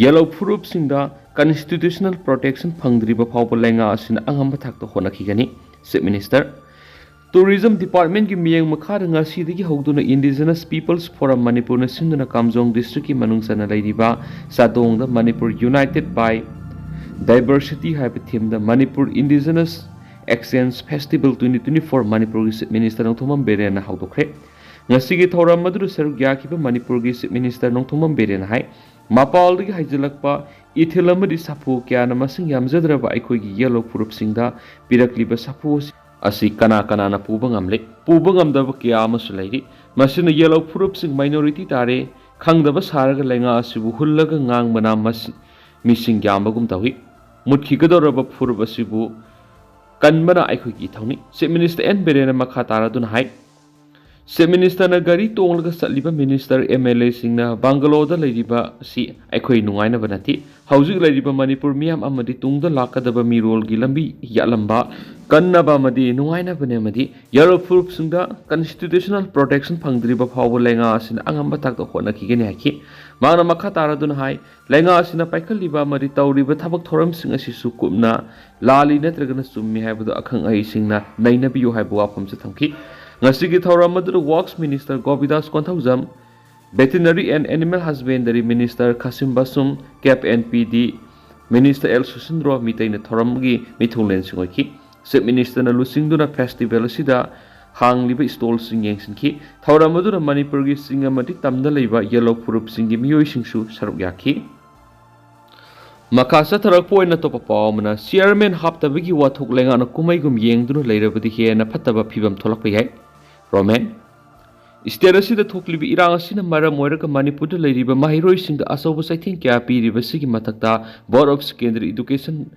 ꯌꯦꯜꯍꯧ ꯐꯨꯔꯨꯞꯁꯤꯡꯗ constitutional protection ꯐꯪꯗ꯭ꯔꯤꯕ ꯐꯥꯎꯕ ꯂꯩꯉꯥꯛ ꯑꯁꯤꯅ ꯑꯉꯝꯕ ꯊꯥꯛꯇ ꯍꯣꯠꯅꯈꯤꯒꯅꯤ꯫ Chief Minister꯫ Tourism Department ꯀꯤ ꯃꯤꯠꯌꯦꯡ ꯃꯈꯥꯗ ꯉꯁꯤꯗꯒꯤ ꯍꯧꯗꯨꯅ Indigenous People's Forum ꯃꯅꯤꯄꯨꯔꯅ ꯁꯤꯟꯗꯨꯅ ꯀꯥꯝꯖꯣꯡ district ꯀꯤ ꯃꯅꯨꯡ ꯆꯟꯅ ꯂꯩꯔꯤꯕ ꯆꯥꯗꯣꯡꯗ Manipur United by Diversity ꯍꯥꯏꯕ theme ꯗ Manipur Indigenous Exchange Festival twenty twenty-four ꯃꯅꯤꯄꯨꯔꯒꯤ Chief Minister ꯅꯣꯡꯊꯣꯝꯕꯝ ꯕꯤꯔꯦꯟꯅ ꯍꯧꯗꯣꯛꯈ꯭ꯔꯦ꯫ ꯉꯁꯤꯒꯤ ꯊꯧꯔꯝ ꯑꯗꯨꯗ ꯁꯔꯨꯛ ꯌꯥꯈꯤꯕ ꯃꯅꯤꯄꯨꯔꯒꯤ Chief Minister ꯅꯣꯡꯊꯣꯝꯕꯝ ꯕꯤꯔꯦꯟꯅ ꯍꯥꯏ, ꯃꯄꯥꯟꯗꯒꯤ ꯍꯥꯏꯖꯤꯜꯂꯛꯄ ꯏꯊꯤꯜ ꯑꯃꯗꯤ ꯁꯥꯐꯨ ꯀꯌꯥꯅ ꯃꯁꯤꯡ ꯌꯥꯝꯖꯗ꯭ꯔꯕ ꯑꯩꯈꯣꯏꯒꯤ ꯌꯦꯜꯍꯧ ꯐꯨꯔꯨꯞꯁꯤꯡꯗ ꯄꯤꯔꯛꯂꯤꯕ ꯁꯥꯐꯨ ꯑꯁꯤ ꯀꯅꯥ ꯀꯅꯥꯅ ꯄꯨꯕ ꯉꯝꯂꯦ? ꯄꯨꯕ ꯉꯝꯗꯕ ꯀꯌꯥ ꯑꯃꯁꯨ ꯂꯩꯔꯤ꯫ ꯃꯁꯤꯅ ꯌꯦꯜꯍꯧ ꯐꯨꯔꯨꯞꯁꯤꯡ minority ꯇꯥꯔꯦ, ꯈꯪꯗꯕ ꯁꯥꯔꯒ ꯂꯩꯉꯥꯛ ꯑꯁꯤꯕꯨ ꯍꯨꯜꯂꯒ ꯉꯥꯡꯕꯅ ꯃꯁꯤ-, ꯃꯤꯁꯤꯡ ꯌꯥꯝꯕꯒꯨꯝ ꯇꯧꯏ꯫ ꯃꯨꯠꯈꯤꯒꯗꯧꯔꯕ ꯐꯨꯔꯨꯞ ꯑꯁꯤꯕꯨ ꯀꯟꯕꯅ ꯑꯩꯈꯣꯏꯒꯤ ꯏꯊꯧꯅꯤ꯫ Chief Minister ꯑꯦꯟ ꯕꯤꯔꯦꯟꯅ ꯃꯈꯥ ꯇꯥꯔꯗꯨꯅ ꯍꯥꯏ, Chief Minister ꯅ ꯒꯥꯔꯤ ꯇꯣꯡꯂꯒ ꯆꯠꯂꯤꯕ minister, M L A ꯁꯤꯡꯅ bungalow ꯗ ꯂꯩꯔꯤꯕ ꯑꯁꯤ ꯑꯩꯈꯣꯏ ꯅꯨꯡꯉꯥꯏꯅꯕ ꯅꯠꯇꯦ꯫ ꯍꯧꯖꯤꯛ ꯂꯩꯔꯤꯕ ꯃꯅꯤꯄꯨꯔ ꯃꯤꯌꯥꯝ ꯑꯃꯗꯤ ꯇꯨꯡꯗ ꯂꯥꯛꯀꯗꯕ ꯃꯤꯔꯣꯜꯒꯤ ꯂꯝꯕꯤ ꯌꯥꯠꯂꯝꯕ ꯀꯟꯅꯕ ꯑꯃꯗꯤ ꯅꯨꯡꯉꯥꯏꯅꯕꯅꯤ ꯑꯃꯗꯤ ꯌꯦꯜꯍꯧ ꯐꯨꯔꯨꯞꯁꯤꯡꯗ constitutional protection ꯐꯪꯗ꯭ꯔꯤꯕ ꯐꯥꯎꯕ ꯂꯩꯉꯥꯛ ꯑꯁꯤꯅ ꯑꯉꯝꯕ ꯊꯥꯛꯇ ꯍꯣꯠꯅꯈꯤꯒꯅꯤ ꯍꯥꯏꯈꯤ꯫ ꯃꯍꯥꯛꯅ ꯃꯈꯥ ꯇꯥꯔꯗꯨꯅ ꯍꯥꯏ, ꯂꯩꯉꯥꯛ ꯑꯁꯤꯅ ꯄꯥꯏꯈꯠꯂꯤꯕ ꯑꯃꯗꯤ ꯇꯧꯔꯤꯕ ꯊꯕꯛ ꯊꯧꯔꯝꯁꯤꯡ ꯑꯁꯤꯁꯨ ꯀꯨꯞꯅ ꯂꯥꯜꯂꯤ ꯅꯠꯇ꯭ꯔꯒꯅ ꯆꯨꯝꯃꯤ ꯍꯥꯏꯕꯗꯨ ꯑꯈꯪ ꯑꯍꯩꯁꯤꯡꯅ ꯅꯩꯅꯕꯤꯌꯨ ꯍꯥꯏꯕ ꯋꯥꯐꯝꯁꯨ ꯊꯝꯈꯤ꯫ ꯉꯁꯤꯒꯤ ꯊꯧꯔꯝ ꯑꯗꯨꯗ Works Minister Govindas Konthoujam, Veterinary and Animal Husbandry Minister Khashim Vashum, CAB and PD Minister L Susindro ꯃꯤꯇꯩꯅ ꯊꯧꯔꯝꯒꯤ ꯃꯤꯊꯨꯡꯂꯦꯟꯁꯤꯡ ꯑꯣꯏꯈꯤ꯫ Chief Minister ꯅ ꯂꯨꯆꯤꯡꯗꯨꯅ festival ꯑꯁꯤꯗ ꯍꯥꯡꯂꯤꯕ stall ꯁꯤꯡ ꯌꯦꯡꯁꯤꯟꯈꯤ꯫ ꯊꯧꯔꯝ ꯑꯗꯨꯗ ꯃꯅꯤꯄꯨꯔꯒꯤ ꯆꯤꯡ ꯑꯃꯗꯤ ꯇꯝꯗ ꯂꯩꯕ ꯌꯦꯜꯍꯧ ꯐꯨꯔꯨꯞꯁꯤꯡꯒꯤ ꯃꯤꯑꯣꯏꯁꯤꯡꯁꯨ ꯁꯔꯨꯛ ꯌꯥꯈꯤ꯫ ꯃꯈꯥ ꯆꯠꯊꯔꯛꯄ ꯑꯣꯏꯅ ꯑꯇꯣꯞꯄ ꯄꯥꯎ ꯑꯃꯅ, Chairman ꯍꯥꯞꯇꯕꯒꯤ ꯋꯥꯊꯣꯛ ꯂꯩꯉꯥꯛꯅ ꯀꯨꯝꯍꯩꯒꯨꯝ ꯌꯦꯡꯗꯨꯅ ꯂꯩꯔꯕꯗꯤ ꯍꯦꯟꯅ ꯐꯠꯇꯕ ꯐꯤꯕꯝ ꯊꯣꯛꯂꯛꯄ ꯌꯥꯏ꯫ ꯔꯣꯃꯦꯟ꯫ State ꯑꯁꯤꯗ ꯊꯣꯛꯂꯤꯕ ꯏꯔꯥꯡ ꯑꯁꯤꯅ ꯃꯔꯝ ꯑꯣꯏꯔꯒ ꯃꯅꯤꯄꯨꯔꯗ ꯂꯩꯔꯤꯕ ꯃꯍꯩꯔꯣꯏꯁꯤꯡꯗ ꯑꯆꯧꯕ ꯆꯩꯊꯦꯡ ꯀꯌꯥ ꯄꯤꯔꯤꯕꯁꯤꯒꯤ ꯃꯊꯛꯇ Board of Secondary Education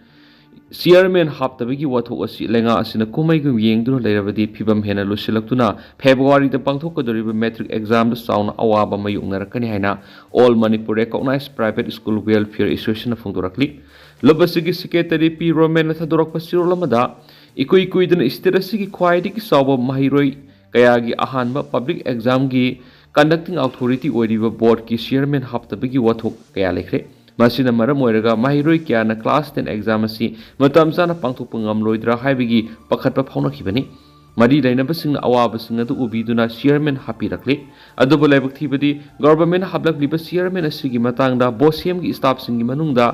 Chairman ꯍꯥꯞꯇꯕꯒꯤ ꯋꯥꯊꯣꯛ ꯑꯁꯤ ꯂꯩꯉꯥꯛ ꯑꯁꯤꯅ ꯀꯨꯝꯍꯩꯒꯨꯝ ꯌꯦꯡꯗꯨꯅ ꯂꯩꯔꯕꯗꯤ ꯐꯤꯕꯝ ꯍꯦꯟꯅ ꯂꯨꯁꯤꯜꯂꯛꯇꯨꯅ February ꯗ ꯄꯥꯡꯊꯣꯛꯀꯗꯧꯔꯤꯕ matric exam ꯗ ꯆꯥꯎꯅ ꯑꯋꯥꯕ ꯃꯥꯌꯣꯛꯅꯔꯛꯀꯅꯤ ꯍꯥꯏꯅ All Manipur Recognized Private School Welfare Association ꯅ ꯐꯣꯡꯗꯣꯔꯛꯂꯤ꯫ ꯂꯨꯞ ꯑꯁꯤꯒꯤ Secretary ꯄꯤ ꯔꯣꯃꯦꯟꯅ ꯊꯥꯗꯣꯔꯛꯄ ꯆꯦꯔꯣꯜ ꯑꯃꯗ, ꯏꯀꯨꯏ ꯀꯨꯏꯗꯅ state ꯑꯁꯤꯒꯤ ꯈ꯭ꯋꯥꯏꯗꯒꯤ ꯆꯥꯎꯕ ꯃꯍꯩꯔꯣꯏ ꯀꯌꯥꯒꯤ ꯑꯍꯥꯟꯕ public exam ꯒꯤ conducting authority ꯑꯣꯏꯔꯤꯕ board ꯀꯤ Chairman ꯍꯥꯞꯇꯕꯒꯤ ꯋꯥꯊꯣꯛ ꯀꯌꯥ ꯂꯩꯈ꯭ꯔꯦ꯫ ꯃꯁꯤꯅ ꯃꯔꯝ ꯑꯣꯏꯔꯒ ꯃꯍꯩꯔꯣꯏ ꯀꯌꯥꯅ class ten exam ꯑꯁꯤ ꯃꯇꯝ ꯆꯥꯅ ꯄꯥꯡꯊꯣꯛꯄ ꯉꯝꯂꯣꯏꯗ꯭ꯔꯥ ꯍꯥꯏꯕꯒꯤ ꯄꯥꯈꯠꯄ ꯐꯥꯎꯅꯈꯤꯕꯅꯤ꯫ ꯃꯔꯤ ꯂꯩꯅꯕꯁꯤꯡꯅ ꯑꯋꯥꯕꯁꯤꯡ ꯑꯗꯨ ꯎꯕꯤꯗꯨꯅ ꯆꯤꯌꯔꯃꯦꯟ ꯍꯥꯞꯄꯤꯔꯛꯂꯤ꯫ ꯑꯗꯨꯕꯨ ꯂꯥꯏꯕꯛ ꯊꯤꯕꯗꯤ ꯒꯣꯚꯔꯟꯃꯦꯟꯠ ꯍꯥꯞꯂꯛꯂꯤꯕ ꯆꯤꯌꯔꯃꯦꯟ ꯑꯁꯤꯒꯤ ꯃꯇꯥꯡꯗ ꯕꯣꯁꯦꯝꯒꯤ ꯁ꯭ꯇꯥꯐꯁꯤꯡꯒꯤ ꯃꯅꯨꯡꯗ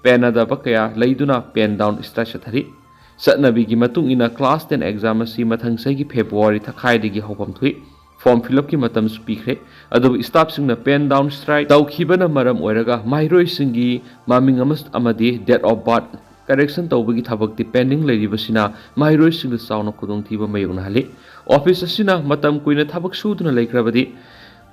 ꯄꯦꯟꯅꯗꯕ ꯀꯌꯥ ꯂꯩꯗꯨꯅ ꯄꯦꯟ ꯗꯥꯎꯟ ꯁ꯭ꯇ꯭ꯔꯥꯏꯛ ꯆꯠꯊꯔꯤ꯫ ꯆꯠꯅꯕꯤꯒꯤ ꯃꯇꯨꯡ ꯏꯟꯅ ꯀ꯭ꯂꯥꯁ ꯇꯦꯟ ꯑꯦꯛꯖꯥꯝ ꯑꯁꯤ ꯃꯊꯪ ꯆꯍꯤꯒꯤ ꯐꯦꯕ꯭ꯔꯨꯋꯥꯔꯤ ꯊꯥꯈꯥꯏꯗꯒꯤ ꯍꯧꯐꯝ ꯊꯣꯛꯏ꯫ ꯐꯣꯔꯝ ꯐꯤꯜ ꯑꯞꯀꯤ ꯃꯇꯝꯁꯨ ꯄꯤꯈ꯭ꯔꯦ꯫ ꯑꯗꯨꯕꯨ ꯁ꯭ꯇꯥꯐꯁꯤꯡꯅ ꯄꯦꯟ ꯗꯥꯎꯟ ꯁ꯭ꯇ꯭ꯔꯥꯏꯛ ꯇꯧꯈꯤꯕꯅ ꯃꯔꯝ ꯑꯣꯏꯔꯒ ꯃꯍꯩꯔꯣꯏꯁꯤꯡꯒꯤ ꯃꯃꯤꯡ ꯑꯃꯁ-, ꯑꯃꯗꯤ ꯗꯦꯠ ꯑꯣꯐ ꯕꯥꯔꯊ ꯀꯔꯦꯛꯁꯟ ꯇꯧꯕꯒꯤ ꯊꯕꯛꯇꯤ ꯄꯦꯟꯗꯤꯡ ꯂꯩꯔꯤꯕꯁꯤꯅ ꯃꯍꯩꯔꯣꯏꯁꯤꯡꯗ ꯆꯥꯎꯅ ꯈꯨꯗꯣꯡꯊꯤꯕ ꯃꯥꯌꯣꯛꯅꯍꯜꯂꯤ꯫ ꯑꯣꯐꯤꯁ ꯑꯁꯤꯅ ꯃꯇꯝ ꯀꯨꯏꯅ ꯊꯕꯛ ꯁꯨꯗꯨꯅ ꯂꯩꯈ꯭ꯔꯕꯗꯤ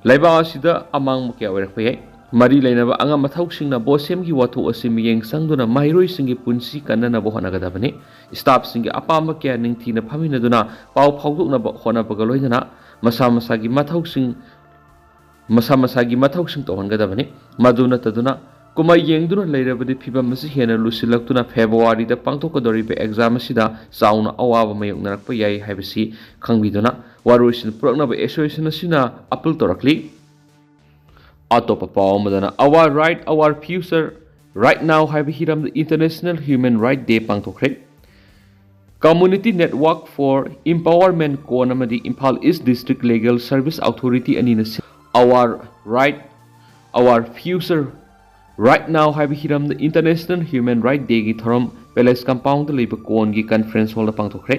ꯂꯩꯕꯥꯛ ꯑꯁꯤꯗ ꯑꯃꯥꯡꯕ ꯀꯌꯥ ꯑꯣꯏꯔꯛꯄ ꯌꯥꯏ꯫ ꯃꯔꯤ ꯂꯩꯅꯕ ꯑꯉꯝ ꯑꯊꯧꯁꯤꯡꯅ ꯕꯣꯁꯦꯝꯒꯤ ꯋꯥꯊꯣꯛ ꯑꯁꯤ ꯃꯤꯠꯌꯦꯡ ꯆꯪꯗꯨꯅ ꯃꯍꯩꯔꯣꯏꯁꯤꯡꯒꯤ ꯄꯨꯟꯁꯤ ꯀꯟꯅꯅꯕ ꯍꯣꯠꯅꯒꯗꯕꯅꯤ꯫ ꯁ꯭ꯇꯥꯐꯁꯤꯡꯒꯤ ꯑꯄꯥꯝꯕ ꯀꯌꯥ ꯅꯤꯡꯊꯤꯅ ꯐꯝꯃꯤꯟꯅꯗꯨꯅ ꯄꯥꯎ ꯐꯥꯎꯗꯣꯛꯅꯕ ꯍꯣꯠꯅꯕꯒ ꯂꯣꯏꯅꯅ ꯃꯁꯥ ꯃꯁꯥꯒꯤ ꯃꯊꯧꯁꯤꯡ, ꯃꯁꯥ ꯃꯁꯥꯒꯤ ꯃꯊꯧꯁꯤꯡ ꯇꯧꯍꯟꯒꯗꯕꯅꯤ꯫ ꯃꯗꯨ ꯅꯠꯇꯗꯨꯅ ꯀꯨꯝꯍꯩ ꯌꯦꯡꯗꯨꯅ ꯂꯩꯔꯕꯗꯤ ꯐꯤꯚꯝ ꯑꯁꯤ ꯍꯦꯟꯅ ꯂꯨꯁꯤꯜꯂꯛꯇꯨꯅ ꯐꯦꯕ꯭ꯔꯨꯋꯥꯔꯤꯗ ꯄꯥꯡꯊꯣꯛꯀꯗꯧꯔꯤꯕ ꯑꯦꯛꯖꯥꯝ ꯑꯁꯤꯗ ꯆꯥꯎꯅ ꯑꯋꯥꯕ ꯃꯥꯌꯣꯛꯅꯔꯛꯄ ꯌꯥꯏ ꯍꯥꯏꯕꯁꯤ ꯈꯪꯕꯤꯗꯨꯅ ꯋꯥꯔꯣꯏꯁꯤꯟ ꯄꯨꯔꯛꯅꯕ ꯑꯦꯁꯣꯁꯤꯌꯦꯁꯟ ꯑꯁꯤꯅ ꯑꯄꯤꯜ ꯇꯧꯔꯛꯂꯤ꯫ ꯑꯇꯣꯞꯄ ꯄꯥꯎ ꯑꯃꯗꯅ Our Right, Our Future, Right Now ꯍꯥꯏꯕ ꯍꯤꯔꯝꯗ International Human Right Day ꯄꯥꯡꯊꯣꯛꯈ꯭ꯔꯦ꯫ Community Network for Empowerment, ꯀꯣꯟ, ꯑꯃꯗꯤ ꯏꯝꯐꯥꯜ ꯏꯁ ꯗꯤꯁꯇ꯭ꯔꯤꯛ ꯂꯤꯒꯦꯜ ꯁꯔꯚꯤꯁ ꯑꯣꯊꯣꯔꯤꯇꯤ ꯑꯅꯤꯅ ꯁꯤ-, Our Right, Our Future, Right Now ꯍꯥꯏꯕ ꯍꯤꯔꯝꯗ International Human Right Dayꯒꯤ ꯊꯧꯔꯝ ꯄꯦꯂꯦꯁ ꯀꯝꯄꯥꯎꯟꯗ ꯂꯩꯕ ꯀꯣꯟꯒꯤ ꯀꯟꯐꯔꯦꯟꯁ ꯍꯣꯜꯗ ꯄꯥꯡꯊꯣꯛꯈ꯭ꯔꯦ꯫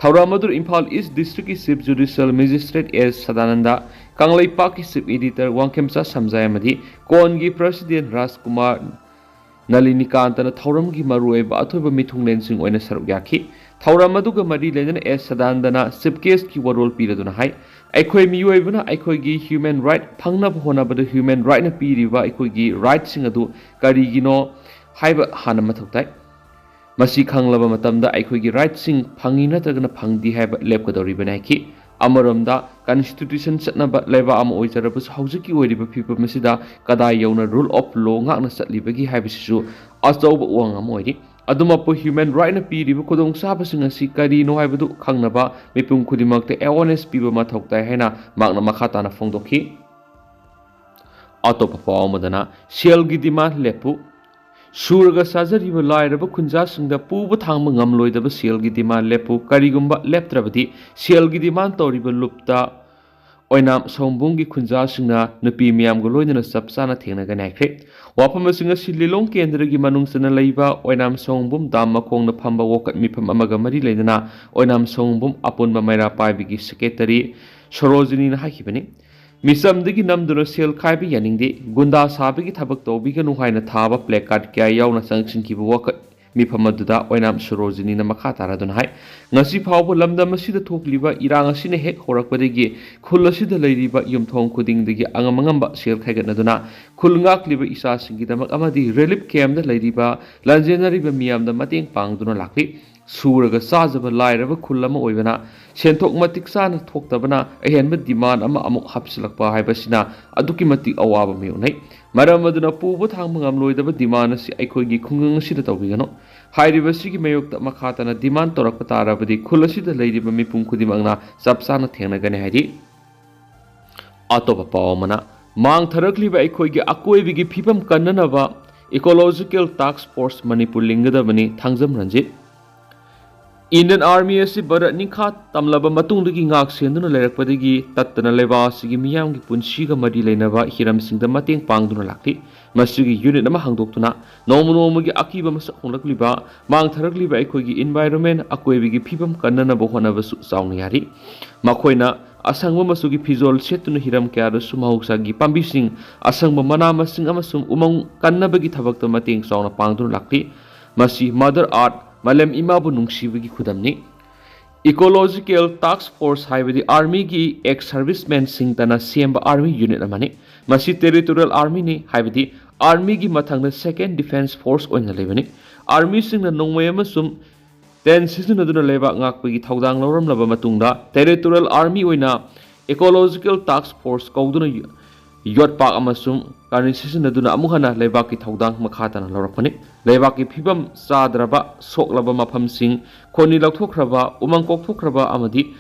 ꯊꯧꯔꯝ ꯑꯗꯨ ꯏꯝꯐꯥꯜ ꯏꯁ ꯗꯤꯁꯇ꯭ꯔꯤꯛꯀꯤ ꯆꯤꯐ ꯖꯨꯗꯤꯁꯤꯌꯦꯜ ꯃꯦꯖꯤꯁꯇ꯭ꯔꯦꯠ ꯑꯦꯁ ꯁꯗꯥꯅꯟꯗ, ꯀꯪꯂꯩꯄꯥꯛꯀꯤ ꯆꯤꯐ ꯑꯦꯗꯤꯇꯔ ꯋꯥꯡꯈꯦꯝꯆꯥ ꯁꯝꯖꯥꯏ ꯑꯃꯗꯤ ꯀꯣꯟꯒꯤ ꯄ꯭ꯔꯁꯤꯗꯦꯟ ꯔꯥꯖꯀꯨꯃꯥꯔ ꯅꯂꯤꯅꯤꯀꯥꯟꯇꯅ ꯊꯧꯔꯝꯒꯤ ꯃꯔꯨꯑꯣꯏꯕ ꯑꯊꯣꯏꯕ ꯃꯤꯊꯨꯡꯂꯦꯟꯁꯤꯡ ꯑꯣꯏꯅ ꯁꯔꯨꯛ ꯌꯥꯈꯤ꯫ ꯊꯧꯔꯝ ꯑꯗꯨꯒ ꯃꯔꯤ ꯂꯩꯅꯅ ꯑꯦꯁ ꯁꯗꯥꯅꯟꯗꯅ ꯆꯤꯐ ꯒꯦꯁ꯭ꯠꯀꯤ ꯋꯥꯔꯣꯜ ꯄꯤꯔꯗꯨꯅ ꯍꯥꯏ, ꯑꯩꯈꯣꯏ ꯃꯤꯑꯣꯏꯕꯅ ꯑꯩꯈꯣꯏꯒꯤ ꯍ꯭ꯌꯨꯃꯦꯟ ꯔꯥꯏꯠ ꯐꯪꯅꯕ ꯍꯣꯠꯅꯕꯗ ꯍ꯭ꯌꯨꯃꯦꯟ ꯔꯥꯏꯠꯅ ꯄꯤꯔꯤꯕ ꯑꯩꯈꯣꯏꯒꯤ ꯔꯥꯏꯠꯁꯤꯡ ꯑꯗꯨ ꯀꯔꯤꯒꯤꯅꯣ ꯍꯥꯏꯕ ꯍꯥꯟꯅ ꯃꯊꯧ ꯇꯥꯏ꯫ ꯃꯁꯤ ꯈꯪꯂꯕ ꯃꯇꯝꯗ ꯑꯩꯈꯣꯏꯒꯤ ꯔꯥꯏꯠꯁꯤꯡ ꯐꯪꯏ ꯅꯠꯇ꯭ꯔꯒꯅ ꯐꯪꯗꯦ ꯍꯥꯏꯕ ꯂꯦꯞꯀꯗꯧꯔꯤꯕꯅꯤ ꯍꯥꯏꯈꯤ꯫ ꯑꯃꯔꯣꯝꯗ ꯀꯟꯁꯇꯤꯇ꯭ꯌꯨꯁꯟ ꯆꯠꯅꯕ ꯂꯩꯕꯥꯛ ꯑꯃ ꯑꯣꯏꯖꯔꯕꯁꯨ ꯍꯧꯖꯤꯛꯀꯤ ꯑꯣꯏꯔꯤꯕ ꯐꯤꯕꯝ ꯑꯁꯤꯗ ꯀꯗꯥꯏ ꯌꯧꯅ ꯔꯨꯜ ꯑꯣꯐ ꯂꯣ ꯉꯥꯛꯅ ꯆꯠꯂꯤꯕꯒꯦ ꯍꯥꯏꯕꯁꯤꯁꯨ ꯑꯆꯧꯕ ꯋꯥꯍꯪ ꯑꯃ ꯑꯣꯏꯔꯤ꯫ ꯑꯗꯨꯃꯛꯄꯨ ꯍ꯭ꯌꯨꯃꯦꯟ ꯔꯥꯏꯠꯅ ꯄꯤꯔꯤꯕ ꯈꯨꯗꯣꯡꯆꯥꯕꯁꯤꯡ ꯑꯁꯤ ꯀꯔꯤꯅꯣ ꯍꯥꯏꯕꯗꯨ ꯈꯪꯅꯕ ꯃꯤꯄꯨꯝ ꯈꯨꯗꯤꯡꯃꯛꯇ ꯑꯦꯋꯥꯔꯅꯦꯁ ꯄꯤꯕ ꯃꯊꯧ ꯇꯥꯏ ꯍꯥꯏꯅ ꯃꯍꯥꯛꯅ ꯃꯈꯥ ꯇꯥꯅ ꯐꯣꯡꯗꯣꯛꯈꯤ꯫ ꯑꯇꯣꯞꯄ ꯄꯥꯎ ꯑꯃꯗꯅ ꯁꯦꯜꯒꯤ ꯗꯤꯃꯥꯟ ꯂꯦꯞꯄꯨ꯫ ꯁꯨꯔꯒ ꯆꯥꯖꯔꯤꯕ ꯂꯥꯏꯔꯕ ꯈꯨꯟꯖꯥꯁꯤꯡꯗ ꯄꯨꯕ ꯊꯥꯡꯕ ꯉꯝꯂꯣꯏꯗꯕ ꯁꯦꯜꯒꯤ demand ꯂꯦꯞꯄꯨ꯫ ꯀꯔꯤꯒꯨꯝꯕ ꯂꯦꯞꯇ꯭ꯔꯕꯗꯤ ꯁꯦꯜꯒꯤ demand ꯇꯧꯔꯤꯕ ꯂꯨꯞꯇ ꯑꯣꯏꯅꯥꯝ ꯁꯑꯣꯝꯕꯨꯡꯒꯤ ꯈꯨꯟꯖꯥꯁꯤꯡꯅ ꯅꯨꯄꯤ ꯃꯤꯌꯥꯝꯒ ꯂꯣꯏꯅꯅ ꯆꯞ ꯆꯥꯅ ꯊꯦꯡꯅꯒꯅꯤ ꯍꯥꯏꯈ꯭ꯔꯦ꯫ ꯋꯥꯐꯝ ꯑꯁꯤꯡ ꯑꯁꯤ ꯂꯤꯂꯣꯡ ꯀꯦꯟꯗ꯭ꯔꯒꯤ ꯃꯅꯨꯡ ꯆꯟꯅ ꯂꯩꯕ ꯑꯣꯏꯅꯥꯝ ꯁꯑꯣꯝꯕꯨꯡ ꯗꯥꯝ ꯃꯈꯣꯡꯗ ꯐꯝꯕ ꯋꯥꯀꯠ ꯃꯤꯐꯝ ꯑꯃꯒ ꯃꯔꯤ ꯂꯩꯅꯅ ꯑꯣꯏꯅꯥꯝ ꯁꯑꯣꯝꯕꯨꯡ ꯑꯄꯨꯟꯕ ꯃꯩꯔꯥ ꯄꯥꯏꯕꯒꯤ ꯁꯦꯀ꯭ꯔꯦꯇꯔꯤ ꯁꯣꯔꯣꯖꯤꯅꯤꯅ ꯍꯥꯏꯈꯤꯕꯅꯤ꯫ ꯃꯤꯆꯝꯗꯒꯤ ꯅꯝꯗꯨꯅ ꯁꯦꯜ ꯈꯥꯏꯕ ꯌꯥꯅꯤꯡꯗꯦ, ꯒꯨꯟꯗꯥ ꯁꯥꯕꯒꯤ ꯊꯕꯛ ꯇꯧꯕꯤꯒꯅꯨ ꯍꯥꯏꯅ ꯊꯥꯕ placard ꯀꯌꯥ ꯌꯥꯎꯅ ꯆꯪꯁꯤꯟꯈꯤꯕ ꯋꯥꯀꯠ ꯃꯤꯐꯝ ꯑꯗꯨꯗ ꯑꯣꯏꯅꯥꯝ ꯁꯣꯔꯣꯖꯤꯅꯤꯅ ꯃꯈꯥ ꯇꯥꯔꯗꯨꯅ ꯍꯥꯏ, ꯉꯁꯤ ꯐꯥꯎꯕ ꯂꯝꯗꯝ ꯑꯁꯤꯗ ꯊꯣꯛꯂꯤꯕ ꯏꯔꯥꯡ ꯑꯁꯤꯅ ꯍꯦꯛ ꯍꯧꯔꯛꯄꯗꯒꯤ ꯈꯨꯜ ꯑꯁꯤꯗ ꯂꯩꯔꯤꯕ ꯌꯨꯝꯊꯣꯡ ꯈꯨꯗꯤꯡꯗꯒꯤ ꯑꯉꯝ ꯑꯉꯝꯕ ꯁꯦꯜ ꯈꯥꯏꯒꯠꯅꯗꯨꯅ ꯈꯨꯜ ꯉꯥꯛꯂꯤꯕ ꯏꯆꯥꯁꯤꯡꯒꯤꯗꯃꯛ ꯑꯃꯗꯤ relief campꯗ ꯂꯩꯔꯤꯕ ꯂꯥꯟꯖꯦꯟꯅꯔꯤꯕ ꯃꯤꯌꯥꯝꯗ ꯃꯇꯦꯡ ꯄꯥꯡꯗꯨꯅ ꯂꯥꯛꯂꯤ꯫ ꯁꯨꯔꯒ ꯆꯥꯖꯕ ꯂꯥꯏꯔꯕ ꯈꯨꯜ ꯑꯃ ꯑꯣꯏꯕꯅ ꯁꯦꯟꯊꯣꯛ ꯃꯇꯤꯛ ꯆꯥꯅ ꯊꯣꯛꯇꯕꯅ ꯑꯍꯦꯟꯕ demand ꯑꯃ ꯑꯃꯨꯛ ꯍꯥꯞꯆꯤꯜꯂꯛꯄ ꯍꯥꯏꯕꯁꯤꯅ ꯑꯗꯨꯛꯀꯤ ꯃꯇꯤꯛ ꯑꯋꯥꯕ ꯃꯥꯌꯣꯛꯅꯩ꯫ ꯃꯔꯝ ꯑꯗꯨꯅ ꯄꯨꯕ ꯊꯥꯡꯕ ꯉꯝꯂꯣꯏꯗꯕ demand ꯑꯁꯤ ꯑꯩꯈꯣꯏꯒꯤ ꯈꯨꯡꯒꯪ ꯑꯁꯤꯗ ꯇꯧꯕꯤꯒꯅꯨ꯫ ꯍꯥꯏꯔꯤꯕꯁꯤꯒꯤ ꯃꯥꯌꯣꯛꯇ ꯃꯈꯥ ꯇꯥꯅ demand ꯇꯧꯔꯛꯄ ꯇꯥꯔꯕꯗꯤ ꯈꯨꯜ ꯑꯁꯤꯗ ꯂꯩꯔꯤꯕ ꯃꯤꯄꯨꯝ ꯈꯨꯗꯤꯡꯃꯛꯅ ꯆꯞ ꯆꯥꯅ ꯊꯦꯡꯅꯒꯅꯤ ꯍꯥꯏꯔꯤ꯫ ꯑꯇꯣꯞꯄ ꯄꯥꯎ ꯑꯃꯅ, ꯃꯥꯡꯊꯔꯛꯂꯤꯕ ꯑꯩꯈꯣꯏꯒꯤ ꯑꯀꯣꯏꯕꯒꯤ ꯐꯤꯕꯝ ꯀꯟꯅꯅꯕ Ecological Task Force Manipur ꯂꯤꯡꯒꯗꯕꯅꯤ, Thangjam Ranjit. Indian Army ꯑꯁꯤ ꯚꯥꯔꯠ ꯅꯤꯡꯈꯥ ꯇꯝꯂꯕ ꯃꯇꯨꯡꯗꯒꯤ ꯉꯥꯛ ꯁꯦꯟꯗꯨꯅ ꯂꯩꯔꯛꯄꯗꯒꯤ ꯇꯠꯇꯅ ꯂꯩꯕꯥꯛ ꯑꯁꯤꯒꯤ ꯃꯤꯌꯥꯝꯒꯤ ꯄꯨꯟꯁꯤꯒ ꯃꯔꯤ ꯂꯩꯅꯕ ꯍꯤꯔꯝꯁꯤꯡꯗ ꯃꯇꯦꯡ ꯄꯥꯡꯗꯨꯅ ꯂꯥꯛꯂꯤ꯫ ꯃꯁꯤꯒꯤ unit ꯑꯃ ꯍꯥꯡꯗꯣꯛꯇꯨꯅ ꯅꯣꯡꯃ ꯅꯣꯡꯃꯒꯤ ꯑꯀꯤꯕ ꯃꯁꯛ ꯍꯣꯡꯂꯛꯂꯤꯕ, ꯃꯥꯡꯊꯔꯛꯂꯤꯕ ꯑꯩꯈꯣꯏꯒꯤ environment, ꯑꯀꯣꯏꯕꯒꯤ ꯐꯤꯕꯝ ꯀꯟꯅꯅꯕ ꯍꯣꯠꯅꯕꯁꯨ ꯆꯥꯎꯅ ꯌꯥꯔꯤ꯫ ꯃꯈꯣꯏꯅ ꯑꯁꯪꯕ ꯃꯆꯨꯒꯤ ꯐꯤꯖꯣꯜ ꯁꯦꯠꯇꯨꯅ ꯍꯤꯔꯝ ꯀꯌꯥꯗꯁꯨ ꯃꯍꯧꯁꯥꯒꯤ ꯄꯥꯝꯕꯤꯁꯤꯡ, ꯑꯁꯪꯕ ꯃꯅꯥ ꯃꯁꯤꯡ ꯑꯃꯁꯨꯡ ꯎꯃꯪ ꯀꯟꯅꯕꯒꯤ ꯊꯕꯛꯇ ꯃꯇꯦꯡ ꯆꯥꯎꯅ ꯄꯥꯡꯗꯨꯅ ꯂꯥꯛꯂꯤ꯫ ꯃꯁꯤ Mother Earth, ꯃꯥꯂꯦꯝ ꯏꯃꯥꯕꯨ ꯅꯨꯡꯁꯤꯕꯒꯤ ꯈꯨꯗꯝꯅꯤ꯫ Ecological Task Force ꯍꯥꯏꯕꯗꯤ Armyꯒꯤ ex servicemenꯁꯤꯡꯇꯅ ꯁꯦꯝꯕ Army unit ꯑꯃꯅꯤ꯫ ꯃꯁꯤ Territorial Armyꯅꯤ, ꯍꯥꯏꯕꯗꯤ Armyꯒꯤ ꯃꯊꯪꯗ second defence force ꯑꯣꯏꯅ ꯂꯩꯕꯅꯤ꯫ Armyꯁꯤꯡꯅ ꯅꯣꯡꯃꯩ ꯑꯃꯁꯨꯡ tank ꯁꯤꯖꯤꯟꯅꯗꯨꯅ ꯂꯩꯕꯥꯛ ꯉꯥꯛꯄꯒꯤ ꯊꯧꯗꯥꯡ ꯂꯧꯔꯝꯂꯕ ꯃꯇꯨꯡꯗ, Territorial Army ꯑꯣꯏꯅ Ecological Task Force ꯀꯧꯗꯨꯅ ꯌꯣꯠꯄꯥꯛ ꯑꯃꯁꯨꯡ ꯀꯥꯔꯅꯤ ꯁꯤꯖꯤꯟꯅꯗꯨꯅ ꯑꯃꯨꯛ ꯍꯟꯅ ꯂꯩꯕꯥꯛꯀꯤ ꯊꯧꯗꯥꯡ ꯃꯈꯥ ꯇꯥꯅ ꯂꯧꯔꯛꯄꯅꯤ꯫ ꯂꯩꯕꯥꯛꯀꯤ ꯐꯤꯕꯝ ꯆꯥꯗ꯭ꯔꯕ, ꯁꯣꯛꯂꯕ ꯃꯐꯝꯁꯤꯡ, ꯈꯣꯟꯅꯤ ꯂꯧꯊꯣꯛꯈ꯭ꯔꯕ, ꯎꯃꯪ ꯀꯣꯛꯊꯣꯛꯈ꯭ꯔꯕ ꯑꯃꯗꯤ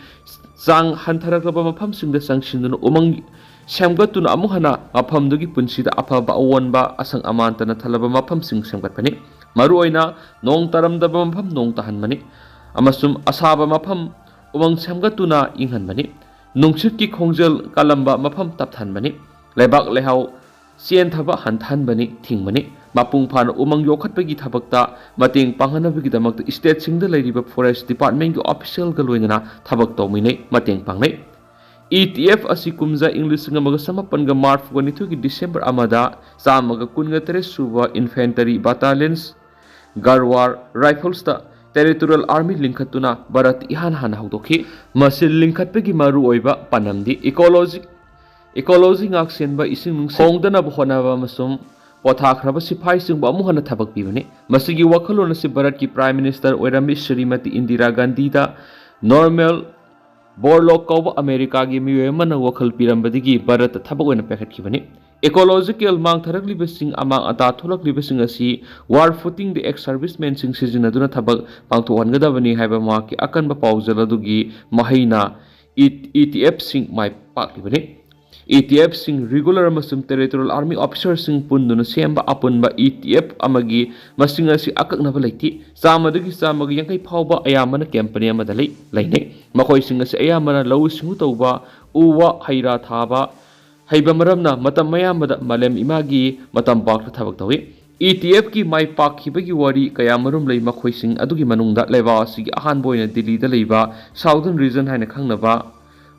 ꯆꯥꯡ ꯍꯟꯊꯔꯛꯂꯕ ꯃꯐꯝꯁꯤꯡꯗ ꯆꯪꯁꯤꯟꯗꯨꯅ ꯎꯃꯪ ꯁꯦꯝꯒꯠꯇꯨꯅ ꯑꯃꯨꯛ ꯍꯟꯅ ꯃꯐꯝꯗꯨꯒꯤ ꯄꯨꯟꯁꯤꯗ ꯑꯐꯕ ꯑꯑꯣꯟꯕ ꯑꯁꯪ ꯑꯃꯥꯟꯇꯅ ꯊꯜꯂꯕ ꯃꯐꯝꯁꯤꯡ ꯁꯦꯝꯒꯠꯄꯅꯤ꯫ ꯃꯔꯨꯑꯣꯏꯅ ꯅꯣꯡ ꯇꯥꯔꯝꯗꯕ ꯃꯐꯝ ꯅꯣꯡ ꯇꯥꯍꯟꯕꯅꯤ ꯑꯃꯁꯨꯡ ꯑꯁꯥꯕ ꯃꯐꯝ ꯎꯃꯪ ꯁꯦꯝꯒꯠꯇꯨꯅ ꯏꯪꯍꯟꯕꯅꯤ꯫ ꯅꯨꯡꯁꯤꯠꯀꯤ ꯈꯣꯡꯖꯦꯜ ꯀꯜꯂꯝꯕ ꯃꯐꯝ ꯇꯞꯊꯟꯕꯅꯤ꯫ ꯂꯩꯕꯥꯛ ꯂꯩꯍꯥꯎ ꯆꯦꯟꯊꯕ ꯍꯟꯊꯍꯟꯕꯅꯤ, ꯊꯤꯡꯕꯅꯤ꯫ ꯃꯄꯨꯡ ꯐꯥꯅ ꯎꯃꯪ ꯌꯣꯛꯈꯠꯄꯒꯤ ꯊꯕꯛꯇ ꯃꯇꯦꯡ ꯄꯥꯡꯅꯕꯒꯤꯗꯃꯛꯇ stateꯁꯤꯡꯗ ꯂꯩꯔꯤꯕ forest departmentꯀꯤ officialꯒ ꯂꯣꯏꯅꯅ ꯊꯕꯛ ꯇꯧꯃꯤꯟꯅꯩ, ꯃꯇꯦꯡ ꯄꯥꯡꯅꯩ꯫ E T F ꯑꯁꯤ ꯀꯨꯝꯖꯥ ꯏꯪ ꯂꯤꯁꯤꯡ ꯑꯃꯒ ꯆꯃꯥꯄꯟꯒ ꯃꯔꯤꯐꯨꯅꯤꯊꯣꯏꯒꯤ December ꯑꯃꯗ ꯆꯥꯝꯃꯒ ꯀꯨꯟꯒ ꯇꯔꯦꯠ ꯁꯨꯕ Infantry Battalions Garhwal Riflesꯇ Territorial Army ꯂꯤꯡꯈꯠꯇꯨꯅ ꯚꯥꯔꯠ ꯏꯍꯥꯟ ꯍꯥꯟꯅ ꯍꯧꯗꯣꯛꯈꯤ꯫ ꯃꯁꯤ ꯂꯤꯡꯈꯠꯄꯒꯤ ꯃꯔꯨꯑꯣꯏꯕ ꯄꯥꯟꯗꯝꯗꯤ ecology, ecology ꯉꯥꯛꯁꯦꯟꯕ, ꯏꯁꯤꯡ ꯅꯨꯡꯁꯤꯠ ꯍꯣꯡꯗꯅꯕ ꯍꯣꯠꯅꯕ ꯑꯃꯁꯨꯡ ꯄꯣꯊꯥꯈ꯭ꯔꯕ ꯁꯤꯐꯥꯏꯁꯤꯡꯕꯨ ꯑꯃꯨꯛ ꯍꯟꯅ ꯊꯕꯛ ꯄꯤꯕꯅꯤ꯫ ꯃꯁꯤꯒꯤ ꯋꯥꯈꯜꯂꯣꯟ ꯑꯁꯤ ꯚꯥꯔꯠꯀꯤ Prime Minister ꯑꯣꯏꯔꯝꯃꯤ ꯁ꯭ꯔꯤꯃꯇꯤ ꯏꯟꯗꯤꯔꯥ ꯒꯥꯟꯙꯤꯗ Norman Borlaug ꯀꯧꯕ ꯑꯃꯦꯔꯤꯀꯥꯒꯤ ꯃꯤꯑꯣꯏ ꯑꯃꯅ ꯋꯥꯈꯜ ꯄꯤꯔꯝꯕꯗꯒꯤ ꯚꯥꯔꯠꯇ ꯊꯕꯛ ꯑꯣꯏꯅ ꯄꯥꯏꯈꯠꯈꯤꯕꯅꯤ꯫ Ecological ꯃꯥꯡꯊꯔꯛꯂꯤꯕꯁꯤꯡ, ꯑꯃꯥꯡ ꯑꯇꯥ ꯊꯣꯛꯂꯛꯂꯤꯕꯁꯤꯡ ꯑꯁꯤ war footing the ex-servicemenꯁꯤꯡ ꯁꯤꯖꯤꯟꯅꯗꯨꯅ ꯊꯕꯛ ꯄꯥꯡꯊꯣꯛꯍꯟꯒꯗꯕꯅꯤ ꯍꯥꯏꯕ ꯃꯍꯥꯛꯀꯤ ꯑꯀꯟꯕ ꯄꯥꯎꯖꯦꯜ ꯑꯗꯨꯒꯤ ꯃꯍꯩꯅ E T Fꯁꯤꯡ ꯃꯥꯏ ꯄꯥꯛꯂꯤꯕꯅꯤ꯫ E T Fꯁꯤꯡ regular ꯑꯃꯁꯨꯡ Territorial Army officerꯁꯤꯡ ꯄꯨꯟꯗꯨꯅ ꯁꯦꯝꯕ ꯑꯄꯨꯟꯕ E T F ꯑꯃꯒꯤ ꯃꯁꯤꯡ ꯑꯁꯤ ꯑꯀꯛꯅꯕ ꯂꯩꯇꯦ꯫ ꯆꯥꯝꯃꯗꯒꯤ ꯆꯥꯝꯃꯒ ꯌꯥꯡꯈꯩ ꯐꯥꯎꯕ ꯑꯌꯥꯝꯕꯅ company ꯑꯃꯗ ꯂꯩ, ꯂꯩꯅꯩ꯫ ꯃꯈꯣꯏꯁꯤꯡ ꯑꯁꯤ ꯑꯌꯥꯝꯕꯅ ꯂꯧꯎ ꯁꯤꯡꯎ ꯇꯧꯕ, ꯎ ꯋꯥ ꯍꯩ ꯔꯥ ꯊꯥꯕ ꯍꯩꯕ ꯃꯔꯝꯅ ꯃꯇꯝ ꯑꯌꯥꯝꯕꯗ ꯃꯥꯂꯦꯝ ꯏꯃꯥꯒꯤ ꯃꯇꯝ ꯄꯥꯛꯇ ꯊꯕꯛ ꯇꯧꯏ꯫ E T Fꯀꯤ ꯃꯥꯏ ꯄꯥꯛꯈꯤꯕꯒꯤ ꯋꯥꯔꯤ ꯀꯌꯥ ꯃꯔꯨꯝ ꯂꯩ, ꯃꯈꯣꯏꯁꯤꯡ ꯑꯗꯨꯒꯤ ꯃꯅꯨꯡꯗ ꯂꯩꯕꯥꯛ ꯑꯁꯤꯒꯤ ꯑꯍꯥꯟꯕ ꯑꯣꯏꯅ ꯗꯤꯜꯂꯤꯗ ꯂꯩꯕ Southern Region ꯍꯥꯏꯅ ꯈꯪꯅꯕ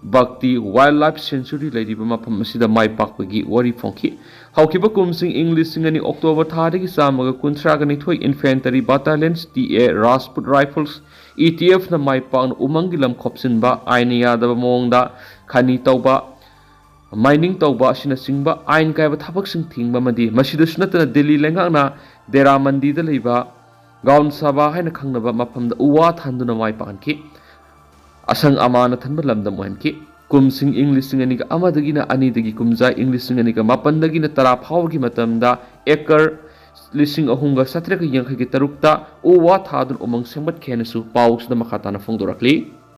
ꯕꯛꯇꯤ Wildlife Sanctuary ꯂꯩꯔꯤꯕ ꯃꯐꯝ ꯑꯁꯤꯗ ꯃꯥꯏ ꯄꯥꯛꯄꯒꯤ ꯋꯥꯔꯤ ꯐꯣꯡꯈꯤ꯫ ꯍꯧꯈꯤꯕ ꯀꯨꯝꯁꯤꯡ ꯏꯪ ꯂꯤꯁꯤꯡ ꯑꯅꯤ October ꯊꯥꯗꯒꯤ ꯆꯥꯝꯃꯒ ꯀꯨꯟꯊ꯭ꯔꯥꯒ ꯅꯤꯊꯣꯏ Infantry Battalions T A Rajput Rifles E T Fꯅ ꯃꯥꯏ ꯄꯥꯛꯅ ꯎꯃꯪꯒꯤ ꯂꯝ ꯈꯣꯞꯆꯤꯟꯕ, ꯑꯥꯏꯟꯅ ꯌꯥꯗꯕ ꯃꯑꯣꯡꯗ ꯈꯅꯤ ꯇꯧꯕ, mining ꯇꯧꯕ ꯑꯁꯤꯅꯆꯤꯡꯕ ꯑꯥꯏꯟ ꯀꯥꯏꯕ ꯊꯕꯛꯁꯤꯡ ꯊꯤꯡꯕ ꯑꯃꯗꯤ ꯃꯁꯤꯗꯁꯨ ꯅꯠꯇꯅ ꯗꯤꯜꯂꯤ ꯂꯩꯉꯥꯛꯅ ꯗꯦꯔꯥ ꯃꯟꯗꯤꯗ ꯂꯩꯕ ꯒꯥꯎꯟ ꯁꯚꯥ ꯍꯥꯏꯅ ꯈꯪꯅꯕ ꯃꯐꯝꯗ ꯎ ꯋꯥ ꯊꯥꯟꯗꯨꯅ ꯃꯥꯏ ꯄꯥꯛꯍꯟꯈꯤ꯫ ꯑꯁꯪ ꯑꯃꯥꯟꯅ ꯊꯟꯕ ꯂꯝꯗꯝ ꯑꯣꯏꯍꯟꯈꯤ꯫ ꯀꯨꯝꯁꯤꯡ ꯏꯪ ꯂꯤꯁꯤꯡ ꯑꯅꯤꯒ ꯑꯃꯗꯒꯤꯅ ꯑꯅꯤꯗꯒꯤ ꯀꯨꯝꯖꯥ ꯏꯪ ꯂꯤꯁꯤꯡ ꯑꯅꯤꯒ ꯃꯥꯄꯟꯗꯒꯤꯅ ꯇꯔꯥ ꯐꯥꯎꯕꯒꯤ ꯃꯇꯝꯗ acre ꯂꯤꯁꯤꯡ ꯑꯍꯨꯝꯒ ꯆꯥꯇ꯭ꯔꯦꯠꯀ ꯌꯥꯡꯈꯩꯒ ꯇꯔꯨꯛꯇ ꯎ ꯋꯥ ꯊꯥꯗꯨꯅ ꯎꯃꯪ ꯁꯦꯝꯒꯠꯈꯤ ꯍꯥꯏꯅꯁꯨ ꯄꯥꯎꯁꯤꯗ ꯃꯈꯥ ꯇꯥꯅ ꯐꯣꯡꯗꯣꯔꯛꯂꯤ꯫